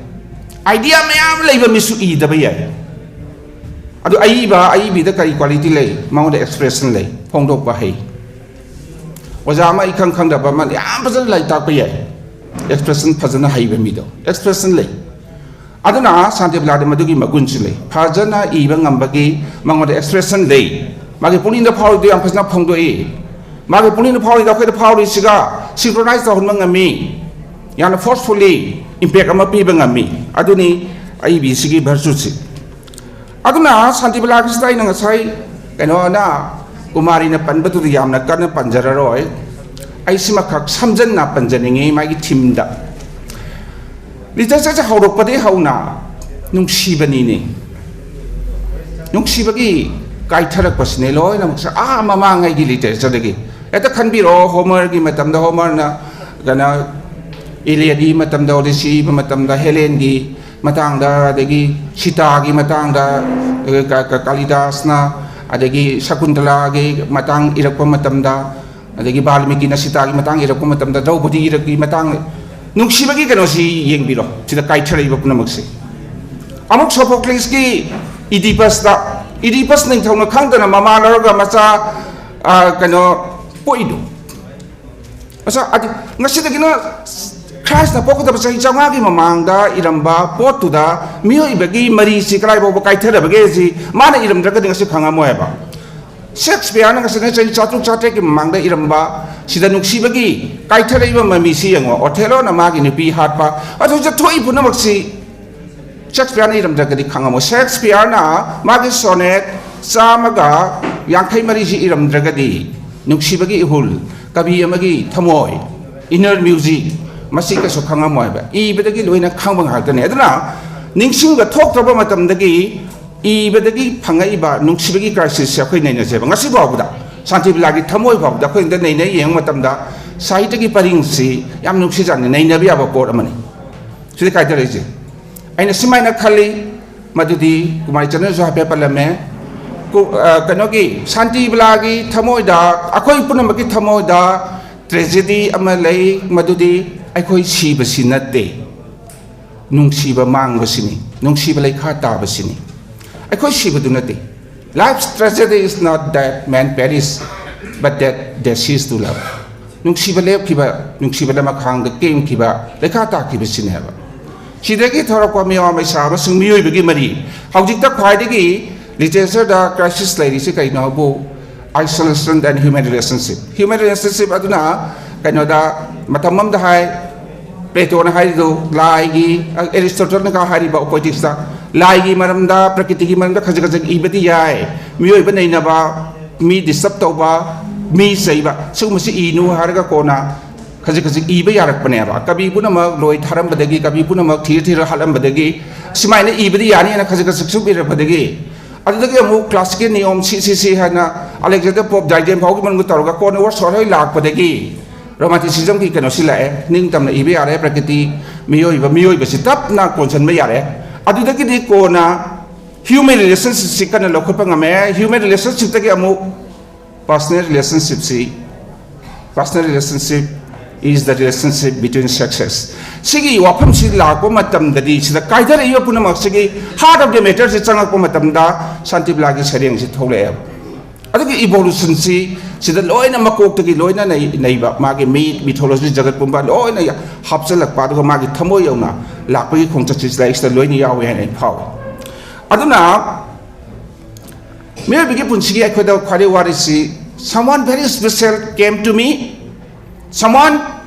idea ꯃꯌꯥꯝ ꯂꯩꯕ ꯃꯤꯁꯨ ꯏꯗꯕ ꯌꯥꯏ꯫ ꯑꯗꯨ ꯑꯏꯕ, ꯑꯏꯕꯤꯗ ꯀꯔꯤ quality ꯂꯩ? ꯃꯉꯣꯟꯗ expression ꯂꯩ, ꯐꯣꯡꯗꯣꯛꯄ ꯍꯩ꯫ ꯑꯣꯖꯥ ꯑꯃ ꯏꯈꯪ ꯈꯪꯗꯕ ꯑꯃ ꯌꯥꯝ ꯐꯖꯅ ꯂꯥꯏꯔꯤꯛ ꯇꯥꯛꯄ ꯌꯥꯏ, expression ꯐꯖꯅ ꯍꯩꯕ ꯃꯤꯗꯣ, expression ꯂꯩ꯫ ꯑꯗꯨꯅ ꯁꯥꯟꯇꯤꯕꯂꯥꯗ ꯃꯗꯨꯒꯤ ꯃꯒꯨꯟꯁꯨ ꯂꯩ, ꯐꯖꯅ ꯏꯕ ꯉꯝꯕꯒꯤ ꯃꯉꯣꯟꯗ expression ꯂꯩ꯫ ꯃꯥꯒꯤ ꯄꯨꯛꯅꯤꯡꯗ ꯐꯥꯎꯔꯤꯗꯨ ꯌꯥꯝ ꯐꯖꯅ ꯐꯣꯡꯗꯣꯛꯏ꯫ ꯃꯥꯒꯤ ꯄꯨꯛꯅꯤꯡꯗ ꯐꯥꯎꯔꯤꯗ ꯑꯩꯈꯣꯏꯗ ꯐꯥꯎꯔꯤꯁꯤꯒ synchronize ꯇꯧꯍꯟꯕ ꯉꯝꯃꯤ, ꯌꯥꯝꯅ forcefully impact ꯑꯃ ꯄꯤꯕ ꯉꯝꯃꯤ꯫ ꯑꯗꯨꯅꯤ ꯑꯏꯕꯤꯁꯤꯒꯤ virtueꯁꯤ꯫ ꯑꯗꯨꯅ ꯁꯥꯟꯇꯤꯕꯂꯥꯒꯤꯁꯤꯗ ꯑꯩꯅ ꯉꯁꯥꯏ ꯀꯩꯅꯣꯅ, ꯀꯨꯃꯥꯔꯤꯅ ꯄꯟꯕꯗꯨꯗꯤ ꯌꯥꯝꯅ ꯀꯟꯅ ꯄꯟꯖꯔꯔꯣꯏ꯫ ꯑꯩ ꯁꯤꯃꯈꯛ ꯁꯝꯖꯟꯅ ꯄꯟꯖꯅꯤꯡꯉꯤ ꯃꯥꯒꯤ themeꯗ꯫ Literatureꯁꯦ ꯍꯧꯔꯛꯄꯗꯒꯤ ꯍꯧꯅ ꯅꯨꯡꯁꯤꯕꯅꯤꯅꯦ꯫ ꯅꯨꯡꯁꯤꯕꯒꯤ ꯀꯥꯏꯊꯔꯛꯄꯁꯤꯅꯦ ꯂꯣꯏꯅꯃꯛꯁꯦ, ꯑꯥ ꯃꯃꯥꯡꯉꯩꯒꯤ literatureꯗꯒꯤ꯫ ꯍꯦꯛꯇ ꯈꯟꯕꯤꯔꯛꯑꯣ, Homerꯒꯤ ꯃꯇꯝꯗ, Homerꯅ ꯀꯩꯅꯣ, Iliadꯀꯤ ꯃꯇꯝꯗ, Odyssey ꯏꯕ ꯃꯇꯝꯗ, Helenꯒꯤ ꯃꯇꯥꯡꯗ, ꯑꯗꯒꯤ ꯁꯤꯇꯥꯒꯤ ꯃꯇꯥꯡꯗ, ꯑ, ꯀ-, ꯀ-, ꯀꯥꯂꯤꯗꯥꯁꯅ, ꯑꯗꯒꯤ ꯁꯀꯨꯟꯇꯂꯥꯒꯤ ꯃꯇꯥꯡ ꯏꯔꯛꯄ ꯃꯇꯝꯗ, ꯑꯗꯒꯤ ꯕꯥꯜꯃꯤꯀꯤꯅ ꯁꯤꯇꯥꯒꯤ ꯃꯇꯥꯡ ꯏꯔꯛꯄ ꯃꯇꯝꯗ, ꯗ꯭ꯔꯧꯄꯗꯤꯒꯤ ꯃꯇꯥꯡ, ꯅꯨꯡꯁꯤꯕꯒꯤ ꯀꯩꯅꯣꯁꯤ ꯌꯦꯡꯕꯤꯔꯣ, ꯁꯤꯗ ꯀꯥꯏꯊꯔꯛꯏꯕ ꯄꯨꯝꯅꯃꯛꯁꯦ꯫ ꯑꯃꯨꯛ ꯁꯣꯐꯣꯀ꯭ꯂꯤꯁꯀꯤ ꯏꯗꯤꯄꯁꯇ, ꯏꯗꯤꯄꯁ ꯅꯤꯡꯊꯧꯅ ꯈꯪꯗꯅ ꯃꯃꯥ ꯂꯧꯔꯒ ꯃꯆꯥ, ꯑ, ꯀꯩꯅꯣ, ꯄꯣꯛꯏꯗꯣ꯫ ꯑꯁ, ꯑꯗꯨ, ꯉꯁꯤꯗꯒꯤꯅ ꯈ꯭ꯔꯥꯏꯁꯅ ꯄꯣꯛꯀꯗꯕ ꯆꯍꯤ ꯆꯥꯝꯃꯉꯥꯒꯤ ꯃꯃꯥꯡꯗ ꯏꯔꯝꯕ ꯄꯣꯠꯇꯨꯗ ꯃꯤꯑꯣꯏꯕꯒꯤ ꯃꯔꯤꯁꯤ ꯀꯗꯥꯏ ꯐꯥꯎꯕ ꯀꯥꯏꯊꯔꯕꯒꯦ ꯁꯤ ꯃꯥꯅ ꯏꯔꯝꯗ꯭ꯔꯒꯗꯤ ꯉꯁꯤ ꯈꯪꯉꯝꯃꯣꯏ ꯍꯥꯏꯕ꯫ ꯁꯦꯛꯁꯄꯤꯌꯔꯅ ꯉꯁꯤꯅ ꯆꯍꯤ ꯆꯥꯇ꯭ꯔꯨꯛ ꯆꯥꯇ꯭ꯔꯦꯠꯀꯤ ꯃꯃꯥꯡꯗ ꯏꯔꯝꯕ ꯁꯤꯗ ꯅꯨꯡꯁꯤꯕꯒꯤ ꯀꯥꯏꯊꯔꯛꯏꯕ ꯃꯃꯤꯁꯤ ꯌꯦꯡꯉꯣ꯫ ꯑꯣꯊꯦꯂꯣꯅ ꯃꯥꯒꯤ ꯅꯨꯄꯤ ꯍꯥꯠꯄ, ꯑꯗꯨ ꯍꯧꯖꯤꯛ ꯊꯣꯛꯏ ꯄꯨꯝꯅꯃꯛꯁꯤ ꯁꯦꯛꯁꯄꯤꯌꯔꯅ ꯏꯔꯝꯗ꯭ꯔꯒꯗꯤ ꯈꯪꯉꯝꯃꯣꯏ꯫ ꯁꯦꯛꯁꯄꯤꯌꯔꯅ ꯃꯥꯒꯤ ꯁꯣꯅꯦꯠ ꯆꯥꯝꯃꯒ ꯌꯥꯡꯈꯩ ꯃꯔꯤꯁꯤ ꯏꯔꯝꯗ꯭ꯔꯒꯗꯤ, ꯅꯨꯡꯁꯤꯕꯒꯤ ꯏꯍꯨꯜ, ꯀꯕꯤ ꯑꯃꯒꯤ ꯊꯃꯣꯏ, inner music, ꯃꯁꯤ ꯀꯩꯁꯨ ꯈꯪꯉꯝꯃꯣꯏꯕ꯫ ꯏꯕꯗꯒꯤ ꯂꯣꯏꯅ ꯈꯪꯕ ꯉꯥꯛꯇꯅꯤ꯫ ꯑꯗꯨꯅ ꯅꯤꯡꯁꯤꯡꯕ ꯊꯣꯛꯇ꯭ꯔꯕ ꯃꯇꯝꯗꯒꯤ ꯏꯕꯗꯒꯤ ꯐꯪꯉꯛꯏꯕ ꯅꯨꯡꯁꯤꯕꯒꯤ ꯀ꯭ꯔꯥꯏꯁꯤꯁꯁꯦ ꯑꯩꯈꯣꯏ ꯅꯩꯅꯁꯦꯕ꯫ ꯉꯁꯤ ꯐꯥꯎꯕꯗ, ꯁꯥꯟꯇꯤ ꯕꯤꯂꯥꯒꯤ ꯊꯃꯣꯏ ꯐꯥꯎꯕꯗ ꯑꯩꯈꯣꯏ ꯑꯝꯇ ꯅꯩꯅ ꯌꯦꯡꯕ ꯃꯇꯝꯗ, ꯁꯥꯍꯤꯇ꯭ꯌꯒꯤ ꯄꯔꯤꯡꯁꯤ ꯌꯥꯝ ꯅꯨꯡꯁꯤꯖꯥꯠꯅꯤ, ꯅꯩꯅꯕ ꯌꯥꯕ ꯄꯣꯠ ꯑꯃꯅꯤ꯫ ꯁꯤꯗ ꯀꯥꯏꯗ ꯂꯩꯁꯦ? ꯑꯩꯅ ꯁꯨꯃꯥꯏꯅ ꯈꯜꯂꯤ, ꯃꯗꯨꯗꯤ ꯀꯨꯃꯥꯔꯤ ꯆꯅꯨꯁꯨ ꯍꯥꯏꯐꯦꯠ ꯄꯜꯂꯝꯃꯦ꯫ ꯀꯨ-, ꯑ, ꯀꯩꯅꯣꯒꯤ, ꯁꯥꯟꯇꯤ ꯕꯤꯂꯥꯒꯤ ꯊꯃꯣꯏꯗ, ꯑꯩꯈꯣꯏ ꯄꯨꯝꯅꯃꯛꯀꯤ ꯊꯃꯣꯏꯗ tragedy ꯑꯃ ꯂꯩ, ꯃꯗꯨꯗꯤ ꯑꯩꯈꯣꯏ ꯁꯤꯕꯁꯤ ꯅꯠꯇꯦ, ꯅꯨꯡꯁꯤꯕ ꯃꯥꯡꯕꯁꯤꯅꯤ, ꯅꯨꯡꯁꯤꯕ ꯂꯩꯈꯥ ꯇꯥꯕꯁꯤꯅꯤ꯫ ꯑꯩꯈꯣꯏ ꯁꯤꯕꯗꯨ ꯅꯠꯇꯦ꯫ Life's tragedy is not that man perish, but that they cease to love. ꯅꯨꯡꯁꯤꯕ ꯂꯦꯞꯈꯤꯕ, ꯅꯨꯡꯁꯤꯕ ꯂꯃꯈꯥꯡꯗ ꯀꯦꯝꯈꯤꯕ, ꯂꯩꯈꯥ ꯇꯥꯈꯤꯕꯁꯤꯅꯦꯕ꯫ ꯁꯤꯗꯒꯤ ꯊꯣꯔꯛꯄ ꯃꯤꯑꯣ ꯃꯩꯁꯥ ꯑꯃꯁꯨꯡ ꯃꯤꯑꯣꯏꯕꯒꯤ ꯃꯔꯤ꯫ ꯍꯧꯖꯤꯛꯇ ꯈ꯭ꯋꯥꯏꯗꯒꯤ literature ꯗ crisis ꯂꯩꯔꯤꯁꯤ ꯀꯩꯅꯣ ꯍꯥꯏꯕꯨ, isolation and human relationship꯫ Human relationship ꯑꯗꯨꯅ ꯀꯩꯅꯣꯗ, ꯃꯇꯝ ꯑꯃꯗ ꯍꯥꯏ, ꯄ꯭ꯂꯦꯇꯣꯅ ꯍꯥꯏꯔꯤꯗꯨ, ꯂꯥꯏꯒꯤ, ꯑꯦꯔꯤꯁꯇꯣꯇꯜꯅꯒ ꯍꯥꯏꯔꯤꯕ poetics ꯇ, ꯂꯥꯏꯒꯤ ꯃꯔꯝꯗ, ꯄ꯭ꯔꯀꯤꯇꯤꯒꯤ ꯃꯔꯝꯗ ꯈꯖꯤꯛ ꯈꯖꯤꯛ ꯏꯕꯗꯤ ꯌꯥꯏ, ꯃꯤꯑꯣꯏꯕ ꯅꯩꯅꯕ, ꯃꯤ disturb ꯇꯧꯕ, ꯃꯤ ꯆꯩꯕ, ꯁꯤꯒꯨꯝꯕꯁꯤ ꯏꯅꯨ ꯍꯥꯏꯔꯒ ꯀꯣꯟꯅ ꯈꯖꯤꯛ ꯈꯖꯤꯛ ꯏꯕ ꯌꯥꯔꯛꯄꯅꯦꯕ꯫ ꯀꯕꯤ ꯄꯨꯝꯅꯃꯛ ꯂꯣꯏ ꯊꯥꯔꯝꯕꯗꯒꯤ, ꯀꯕꯤ ꯄꯨꯝꯅꯃꯛ ꯊꯤꯔ ꯊꯤꯔ ꯍꯥꯠꯂꯝꯕꯗꯒꯤ, ꯁꯨꯃꯥꯏꯅ ꯏꯕꯗꯤ ꯌꯥꯅꯤꯅ ꯈꯖꯤꯛ ꯈꯖꯤꯛ ꯁꯨꯝ ꯏꯔꯛꯄꯗꯒꯤ, ꯑꯗꯨꯗꯒꯤ ꯑꯃꯨꯛ classical ꯅꯤꯌꯣꯝ, ꯁꯤ ꯁꯤ ꯁꯤ ꯍꯥꯏꯅ Alexander Pope Dryden ꯐꯥꯎꯒꯤ ꯃꯅꯨꯡꯗ ꯇꯧꯔꯒ ꯀꯣꯟꯅ Wordsworth ꯍꯣꯏ ꯂꯥꯛꯄꯗꯒꯤ Romanticism ꯒꯤ ꯀꯩꯅꯣꯁꯤ ꯂꯥꯛꯑꯦ꯫ ꯅꯤꯡꯇꯝꯅ ꯏꯕ ꯌꯥꯔꯦ, ꯄ꯭ꯔꯀꯤꯇꯤ ꯃꯤꯑꯣꯏꯕ ꯃꯤꯑꯣꯏꯕꯁꯤ ꯇꯞꯅ ꯀꯣꯟꯁꯤꯟꯕ ꯌꯥꯔꯦ꯫ ꯑꯗꯨꯗꯒꯤꯗꯤ ꯀꯣꯟꯅ human relationshipꯁꯤ ꯀꯟꯅ ꯂꯧꯈꯠꯄ ꯉꯝꯃꯦ꯫ Human relationshipꯇꯒꯤ ꯑꯃꯨꯛ personal relationshipꯁꯤ, personal relationship is the relationship between sexes꯫ ꯁꯤꯒꯤ ꯋꯥꯐꯝꯁꯤ ꯂꯥꯛꯄ ꯃꯇꯝꯗꯗꯤ, ꯁꯤꯗ ꯀꯥꯏꯊꯔꯛꯏꯕ ꯄꯨꯝꯅꯃꯛꯁꯤꯒꯤ heart of the matterꯁꯤ ꯆꯪꯉꯛꯄ ꯃꯇꯝꯗ ꯁꯥꯟꯇꯤ ꯕꯤꯂꯥꯒꯤ ꯁꯩꯔꯦꯡꯁꯤ ꯊꯣꯛꯂꯛꯑꯦꯕ꯫ ꯑꯗꯨꯒꯤ evolutionꯁꯤ ꯁꯤꯗ ꯂꯣꯏꯅ ꯃꯀꯣꯛꯇꯒꯤ ꯂꯣꯏꯅ ꯅꯩ-, ꯅꯩꯕ, ꯃꯥꯒꯤ myth, mythology ꯖꯒꯠ ꯄꯨꯝꯕ ꯂꯣꯏꯅ ꯍꯥꯞꯆꯤꯜꯂꯛꯄ, ꯑꯗꯨꯒ ꯃꯥꯒꯤ ꯊꯃꯣꯏ ꯌꯧꯅ ꯂꯥꯛꯄꯒꯤ ꯈꯣꯡꯆꯠꯁꯤ ꯂꯥꯏꯔꯤꯛꯁꯤꯗ ꯂꯣꯏꯅ ꯌꯥꯎꯋꯦ ꯍꯥꯏꯅ ꯑꯩ ꯐꯥꯎꯏ꯫ ꯑꯗꯨꯅ ꯃꯤꯑꯣꯏꯕꯒꯤ ꯄꯨꯟꯁꯤꯒꯤ ꯑꯩꯈꯣꯏꯗ ꯈ꯭ꯋꯥꯏꯗꯩ ꯋꯥꯔꯤꯁꯤ, "Someone very special came to me, someone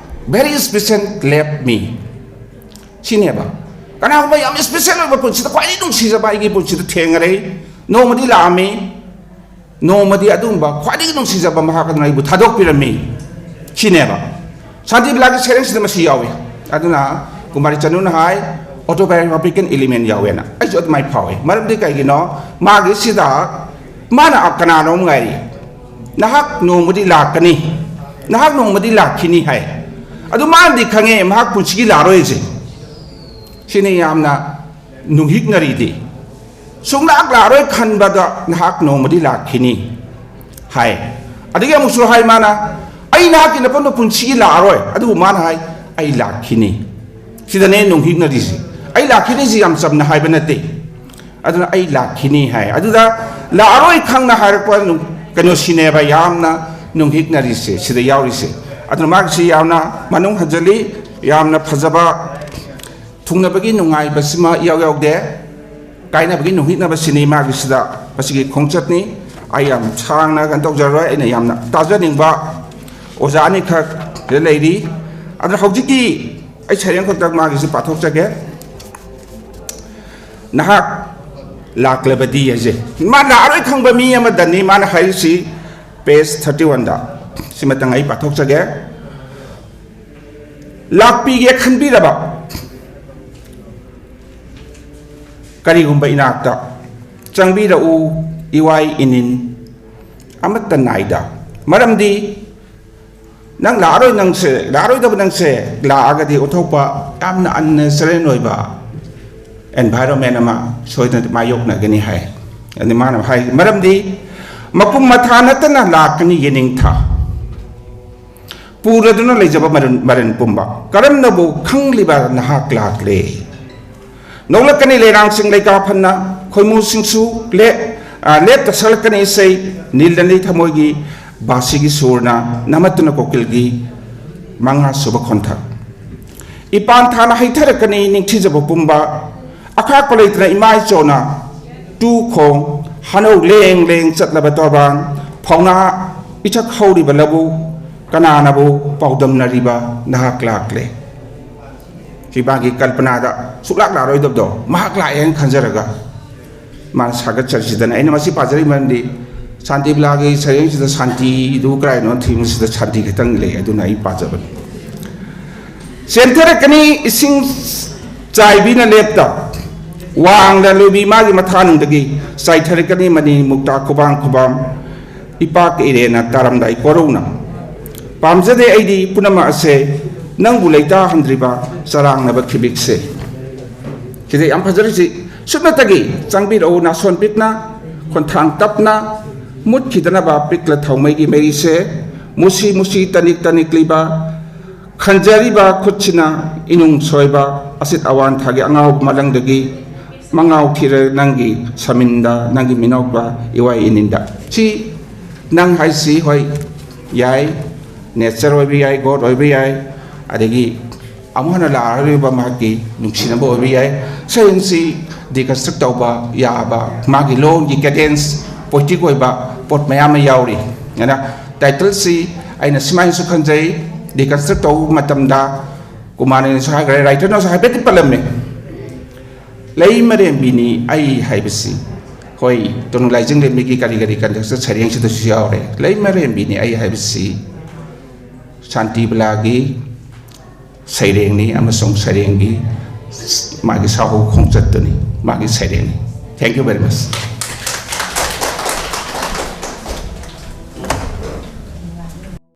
very special left me" ꯁꯤꯅꯦꯕ꯫ ꯀꯅꯥꯒꯨꯝꯕ ꯌꯥꯝ special ꯑꯣꯏꯕ ꯄꯨꯟꯁꯤꯗ ꯈ꯭ꯋꯥꯏꯗꯒꯤ ꯅꯨꯡꯁꯤꯖꯕ ꯑꯩꯒꯤ ꯄꯨꯟꯁꯤꯗ ꯊꯦꯡꯅꯔꯦ, ꯅꯣꯡꯃꯗꯤ ꯂꯥꯛꯑꯝꯃꯤ, ꯅꯣꯡꯃꯗꯤ ꯑꯗꯨꯒꯨꯝꯕ ꯈ꯭ꯋꯥꯏꯗꯒꯤ ꯅꯨꯡꯁꯤꯖꯕ ꯃꯍꯥꯛ ꯑꯗꯨꯅ ꯑꯩꯕꯨ ꯊꯥꯗꯣꯛꯄꯤꯔꯝꯃꯤ꯫ ꯁꯤꯅꯦꯕ꯫ ꯁꯥꯟꯇꯤ ꯕꯤꯂꯥꯒꯤ ꯁꯩꯔꯦꯡꯁꯤꯗ ꯃꯁꯤ ꯌꯥꯎꯏ꯫ ꯑꯗꯨꯅ ꯀꯨꯃꯥꯔꯤ ꯆꯅꯨꯅ ꯍꯥꯏ, autobiographical element ꯌꯥꯎꯋꯦꯅ꯫ ꯑꯩꯁꯨ ꯑꯗꯨꯃꯥꯏꯅ ꯐꯥꯎꯏ꯫ ꯃꯔꯝꯗꯤ ꯀꯩꯒꯤꯅꯣ? ꯃꯥꯒꯤ ꯁꯤꯗ ꯃꯥꯅ ꯀꯅꯥꯅꯣꯝ ꯉꯥꯏꯔꯤ꯫ "ꯅꯍꯥꯛ ꯅꯣꯡꯃꯗꯤ ꯂꯥꯛꯀꯅꯤ, ꯅꯍꯥꯛ ꯅꯣꯡꯃꯗꯤ ꯂꯥꯛꯈꯤꯅꯤ" ꯍꯥꯏ꯫ ꯑꯗꯨ ꯃꯥꯅꯗꯤ ꯈꯪꯉꯦ ꯃꯍꯥꯛ ꯄꯨꯟꯁꯤꯒꯤ ꯂꯥꯛꯑꯔꯣꯏꯁꯦ꯫ ꯁꯤꯅꯤ ꯌꯥꯝꯅ ꯅꯨꯡꯍꯤꯛꯅꯔꯤꯗꯤ꯫ "ꯁꯨꯡꯂꯥꯛ ꯂꯥꯛꯑꯔꯣꯏ ꯈꯟꯕꯗ ꯅꯍꯥꯛ ꯅꯣꯡꯃꯗꯤ ꯂꯥꯛꯈꯤꯅꯤ" ꯍꯥꯏ꯫ ꯑꯗꯒꯤ ꯑꯃꯨꯛꯁꯨ ꯍꯥꯏ ꯃꯥꯅ, "ꯑꯩ ꯅꯍꯥꯛꯀꯤ ꯅꯐꯝꯗ ꯄꯨꯟꯁꯤꯒꯤ ꯂꯥꯛꯑꯔꯣꯏ", ꯑꯗꯨꯕꯨ ꯃꯥꯅ ꯍꯥꯏ, "ꯑꯩ ꯂꯥꯛꯈꯤꯅꯤ"꯫ ꯁꯤꯗꯅꯦ ꯅꯨꯡꯍꯤꯛꯅꯔꯤꯁꯤ꯫ "ꯑꯩ ꯂꯥꯛꯈꯤꯅꯤꯁꯤ" ꯌꯥꯝ ꯆꯝꯅ ꯍꯥꯏꯕ ꯅꯠꯇꯦ꯫ ꯑꯗꯨꯅ "ꯑꯩ ꯂꯥꯛꯈꯤꯅꯤ" ꯍꯥꯏ꯫ ꯑꯗꯨꯗ "ꯂꯥꯛꯑꯔꯣꯏ" ꯈꯪꯅ ꯍꯥꯏꯔꯛꯄ ꯅꯨꯡ-, ꯀꯩꯅꯣꯁꯤꯅꯦꯕ ꯌꯥꯝꯅ ꯅꯨꯡꯍꯤꯛꯅꯔꯤꯁꯦ, ꯁꯤꯗ ꯌꯥꯎꯔꯤꯁꯦ꯫ ꯑꯗꯨꯅ ꯃꯥꯒꯤꯁꯤ ꯌꯥꯝꯅ ꯃꯅꯨꯡ ꯍꯟꯖꯤꯜꯂꯤ, ꯌꯥꯝꯅ ꯐꯖꯕ, ꯊꯨꯡꯅꯕꯒꯤ ꯅꯨꯡꯉꯥꯏꯕꯁꯤꯃ ꯏꯌꯥꯎ ꯌꯥꯎꯗꯦ꯫ ꯀꯥꯏꯅꯕꯒꯤ ꯅꯨꯡꯍꯤꯛꯅꯕꯁꯤꯅꯤ ꯃꯥꯒꯤꯁꯤꯗ, ꯃꯁꯤꯒꯤ ꯈꯣꯡꯆꯠꯅꯤ꯫ ꯑꯩ ꯌꯥꯝ ꯁꯥꯡꯅ ꯀꯩꯅꯣ ꯇꯧꯖꯔꯔꯣꯏ꯫ ꯑꯩꯅ ꯌꯥꯝꯅ ꯇꯥꯖꯅꯤꯡꯕ ꯑꯣꯖꯥ ꯑꯅꯤꯈꯛ ꯁꯤꯗ ꯂꯩꯔꯤ꯫ ꯑꯗꯨꯅ ꯍꯧꯖꯤꯛꯀꯤ ꯑꯩ ꯁꯩꯔꯦꯡ ꯈꯛꯇ ꯃꯥꯒꯤꯁꯤ ꯄꯥꯊꯣꯛꯆꯒꯦ꯫ "ꯅꯍꯥꯛ ꯂꯥꯛꯂꯕꯗꯤ" ꯍꯥꯏꯁꯦ, ꯃꯥ ꯂꯥꯛꯑꯔꯣꯏ ꯈꯪꯕ ꯃꯤ ꯑꯃꯗꯅꯤ ꯃꯥꯅ ꯍꯥꯏꯔꯤꯁꯤ꯫ Page thirty oneꯗ ꯁꯤꯃꯇꯪ ꯑꯩ ꯄꯥꯊꯣꯛꯆꯒꯦ꯫ "ꯂꯥꯛꯄꯤꯒꯦ ꯈꯟꯕꯤꯔꯕ ꯀꯔꯤꯒꯨꯝꯕ ꯏꯅꯥꯛꯇ, ꯆꯪꯕꯤꯔꯛꯎ ꯏꯋꯥꯏ ꯏꯅꯤꯟ ꯑꯃꯠꯇ ꯅꯥꯏꯗ, ꯃꯔꯝꯗꯤ ꯅꯪ ꯂꯥꯛꯑꯔꯣꯏ, ꯅꯪꯁꯦ ꯂꯥꯛꯑꯔꯣꯏꯗꯕ, ꯅꯪꯁꯦ ꯂꯥꯛꯑꯒꯗꯤ ꯑꯣꯟꯊꯣꯛꯄ ꯌꯥꯝꯅ unnatural ꯑꯣꯏꯕ environment ꯑꯃ ꯁꯣꯏꯗꯅ ꯃꯥꯌꯣꯛꯅꯒꯅꯤ ꯍꯥꯏ꯫ ꯑꯗꯨ ꯃꯥꯅ ꯍꯥꯏ, ꯃꯔꯝꯗꯤ ꯃꯄꯨꯝ ꯃꯊꯥ ꯅꯠꯇꯅ ꯂꯥꯛꯀꯅꯤ ꯌꯦꯅꯤꯡꯊꯥ ꯄꯨꯔꯗꯨꯅ ꯂꯩꯖꯕ ꯃꯔꯟ, ꯃꯔꯟ ꯄꯨꯝꯕ꯫ ꯀꯔꯝꯅꯕꯨ ꯈꯪꯂꯤꯕ ꯅꯍꯥꯛ ꯂꯥꯛꯂꯦ? ꯅꯣꯛꯂꯛꯀꯅꯤ ꯂꯩꯔꯥꯡꯁꯤꯡ ꯂꯩꯀꯥ ꯐꯟꯅ, ꯈꯣꯏꯃꯨꯁꯤꯡꯁꯨ ꯂꯦꯞ-, ꯑ, ꯂꯦꯞꯇ ꯁꯛꯂꯛꯀꯅꯤ ꯏꯁꯩ꯫ ꯅꯤꯜꯂꯅꯤ ꯊꯃꯣꯏꯒꯤ ꯕꯥꯁꯤꯒꯤ ꯁꯨꯔꯅ, ꯅꯝꯃꯠꯇꯨꯅ ꯀꯣꯀꯤꯜꯒꯤ ꯃꯉꯥ ꯁꯨꯕ ꯈꯣꯟꯊꯛ꯫ ꯏꯄꯥꯟ ꯊꯥꯅ ꯍꯩꯊꯔꯛꯀꯅꯤ ꯅꯤꯡꯊꯤꯖꯕ ꯄꯨꯝꯕ, ꯑꯈꯥꯛꯄ ꯂꯩꯇꯅ ꯏꯃꯥ ꯏꯆꯣꯅ ꯇꯨ ꯈꯣꯡ ꯍꯅꯧ ꯂꯦꯡ ꯂꯦꯡ ꯆꯠꯂꯕ ꯇꯣꯔꯕꯥꯟ ꯐꯥꯎꯅꯥ ꯏꯊꯛ ꯍꯧꯔꯤꯕ ꯂꯧꯕꯨꯛ, ꯀꯅꯥꯅꯕꯨ ꯄꯥꯎꯗꯝꯅꯔꯤꯕ ꯅꯍꯥꯛ ꯂꯥꯛꯂꯦ꯫ ꯁꯤ ꯃꯥꯒꯤ ꯀꯜꯄꯅꯥꯗ ꯁꯨꯛꯂꯥꯛ ꯂꯥꯛꯑꯔꯣꯏꯗꯕꯗꯣ ꯃꯍꯥꯛ ꯂꯥꯛꯑꯦꯅ ꯈꯟꯖꯔꯒ ꯃꯥꯅ ꯁꯥꯒꯠꯆꯔꯤꯁꯤꯗꯅ꯫ ꯑꯩꯅ ꯃꯁꯤ ꯄꯥꯖꯔꯤꯕ ꯃꯔꯝꯗꯤ ꯁꯥꯟꯇꯤ ꯕꯤꯂꯥꯒꯤ ꯁꯩꯔꯦꯡꯁꯤꯗ ꯁꯥꯟꯇꯤꯗꯨ ꯀꯔꯥꯏꯅꯣ ꯊꯤꯕꯁꯤꯗ ꯁꯥꯟꯇꯤ ꯈꯛꯇꯪ ꯂꯩ, ꯑꯗꯨꯅ ꯑꯩ ꯄꯥꯖꯕꯅꯤ꯫ ꯆꯦꯟꯊꯔꯛꯀꯅꯤ ꯏꯁꯤꯡ ꯆꯥꯏꯕꯤꯅ ꯂꯦꯞꯇ, ꯋꯥꯡꯅ ꯂꯨꯕꯤ ꯃꯥꯒꯤ ꯃꯊꯥꯅꯨꯡꯗꯒꯤ ꯆꯥꯏꯊꯔꯛꯀꯅꯤ ꯃꯅꯤ ꯃꯨꯛꯇꯥ ꯈꯨꯕꯥꯝ ꯈꯨꯕꯥꯝ, ꯏꯄꯥꯛ ꯏꯔꯦꯅ ꯇꯥꯔꯝꯗꯥꯏ ꯀꯣꯔꯧꯅ꯫ ꯄꯥꯝꯖꯗꯦ ꯑꯩꯗꯤ ꯄꯨꯝꯅꯃꯛ ꯑꯁꯦ ꯅꯪꯕꯨ ꯂꯩꯇꯥꯍꯟꯗ꯭ꯔꯤꯕ ꯆꯔꯥꯡꯅꯕ ꯈꯤꯕꯤꯛꯁꯦ꯫ ꯁꯤꯗ ꯌꯥꯝ ꯐꯖꯔꯤꯁꯤ, ꯁꯨꯞꯅꯇꯒꯤ ꯆꯪꯕꯤꯔꯛꯎ ꯅꯥꯁꯣꯟ ꯄꯤꯛꯅ, ꯈꯣꯟꯊꯥꯡ ꯇꯞꯅ, ꯃꯨꯠꯈꯤꯗꯅꯕ ꯄꯤꯛꯂ ꯊꯥꯎꯃꯩꯒꯤ ꯃꯩꯁꯦ, ꯃꯨꯁꯤ ꯃꯨꯁꯤ ꯇꯅꯤꯛ ꯇꯅꯤꯛꯂꯤꯕ, ꯈꯟꯖꯔꯤꯕ ꯈꯨꯠꯁꯤꯅ ꯏꯅꯨꯡ ꯁꯣꯏꯕ ꯑꯁꯤꯠ ꯑꯋꯥꯟꯊꯥꯒꯤ ꯑꯉꯥꯎꯕ ꯃꯂꯪꯗꯒꯤ ꯃꯉꯥꯎ ꯊꯤꯔ ꯅꯪꯒꯤ ꯁꯃꯤꯟꯗ, ꯅꯪꯒꯤ ꯃꯤꯅꯣꯛꯄ ꯏꯋꯥꯏ ꯏꯅꯤꯟꯗ꯫ ꯁꯤ ꯅꯪ ꯍꯥꯏꯁꯤ ꯍꯣꯏ ꯌꯥꯏ, nature ꯑꯣꯏꯕ ꯌꯥꯏ, God ꯑꯣꯏꯕ ꯌꯥꯏ, ꯑꯗꯒꯤ ꯑꯃꯨꯛ ꯍꯟꯅ ꯂꯥꯛꯑꯔꯣꯏꯕ ꯃꯍꯥꯛꯀꯤ ꯅꯨꯡꯁꯤꯅꯕ ꯑꯣꯏꯕ ꯌꯥꯏ꯫ ꯁꯩꯔꯦꯡꯁꯤ deconstruct ꯇꯧꯕ ꯌꯥꯕ, ꯃꯥꯒꯤ ꯂꯣꯟꯒꯤ cadence, poetic ꯑꯣꯏꯕ ꯄꯣꯠ ꯃꯌꯥꯝ ꯑꯃ ꯌꯥꯎꯔꯤ꯫ ꯑꯗꯨꯅ title ꯁꯤ ꯑꯩꯅ ꯁꯨꯃꯥꯏꯅꯁꯨ ꯈꯟꯖꯩ, deconstruct ꯇꯧꯕ ꯃꯇꯝꯗ ꯀꯨꯃꯥꯔꯅꯁꯨ ꯍꯥꯏꯈ꯭ꯔꯦ, writer ꯅꯁꯨ ꯍꯥꯏꯐꯦꯠꯇꯤ ꯄꯜꯂꯝꯃꯦ꯫ ꯂꯩꯃꯔꯦꯝꯕꯤꯅꯤ ꯑꯩ ꯍꯥꯏꯕꯁꯤ, ꯍꯣꯏ, ꯇꯣꯅꯨ ꯂꯥꯏꯖꯤꯡ ꯂꯦꯝꯕꯤꯒꯤ ꯀꯔꯤ ꯀꯔꯤ context ꯁꯩꯔꯦꯡꯁꯤꯗꯁꯨ ꯌꯥꯎꯔꯦ꯫ ꯂꯩꯃꯔꯦꯝꯕꯤꯅꯤ ꯑꯩ ꯍꯥꯏꯕꯁꯤ ꯁꯥꯟꯇꯤ ꯕꯂꯥꯒꯤ ꯁꯩꯔꯦꯡꯅꯤ ꯑꯃꯁꯨꯡ ꯁꯩꯔꯦꯡꯒꯤ ꯃꯥꯒꯤ ꯁꯥꯍꯨ ꯈꯣꯡꯆꯠꯇꯨꯅꯤ, ꯃꯥꯒꯤ ꯁꯩꯔꯦꯡꯅꯤ꯫ Thank you very much꯫